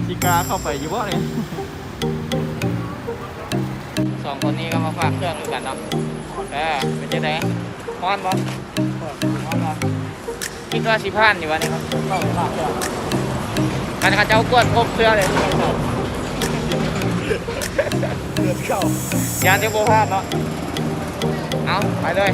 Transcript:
ຊິກ້າເຂົ້າໄປຢູ່ບໍ່ນີ້? ສອງຄົນນີ້ກໍມາຝາກເຄື່ອງຄືກັນເນາະ. ເອີ ເປັນຈັ່ງໃດ? ຮ້ອນບໍ່? ຮ້ອນບໍ່? ຄິດວ່າຊິຜ່ານຢູ່ບໍ່ນີ້? ຄັນເຂົາເຈົ້າກວດພົບເທື່ອເລີຍ ຢ້ານຈະບໍ່ຜ່ານເນາະ. ເອົາ ໄປເລີຍ.